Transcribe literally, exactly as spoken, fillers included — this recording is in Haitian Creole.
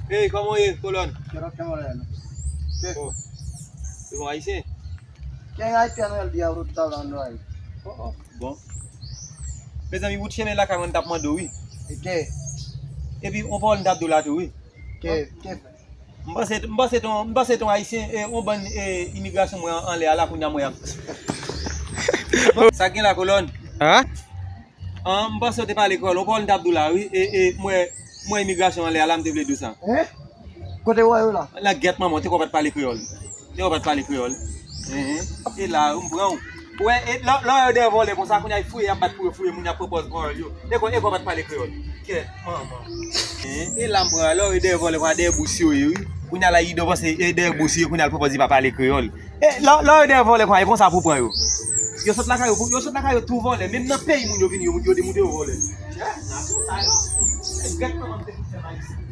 Hey, kòman w ye, kolòn? Kè pa fè malè, non. Kè. Oh. Se bon, ayisyen? Kè ayisyen, nou, el di a, ou tout sa, nou, ay. Oh, oh, bon. Mezanmi, bout chemen lakay mwen, m t ap mande w, wi. E kè? Epi, on pawòl m t ap di w la tou, wi. Kè, kè fè? M panse, m panse ton, m panse ton ayisyen, e, on bann, e, imigrasyon mwen anlè a la, kounye a mwen ap. Sa gen la, kolòn? Hein? An, m panse w te pale kreyòl. On pawòl m t ap di w la, wi. E, e, mwen, mwen imigrasyon anlè a la, m te vle di w sa. Hein? Kote w wè yo la? Nan gèt manman, w te kwè w pa t pale kreyòl. Te kwè w pa t pale kreyòl. Hein, hein. E la, m pran w. Ou wè, e, lè, lè yo dèyè vòlè konsa, kounye a y fouye, y ap bat pou yo fouye moun, y ap pran pòz pawòl yo. Te kwè, e kwè w pa t pale kreyòl. Kèt, manman. Hein? E la, m pran w. Lè yo dèyè vòlè konsa, dèyè bous yo ye, wi. Kounye a la, Ido panse, e dèyè bous yo ye, kounye a l pran pòz li pa pale kreyòl. E, lè, lè yo dèyè vòlè konsa, e konsa pou pran yo. Yo sot lakay yo, yo sot lakay yo tou vòlè. Menm nan peyi moun yo vini, yo, yo demoute yo vòlè. Nasyon sa yo. Egzakteman, m te fè ayisyen.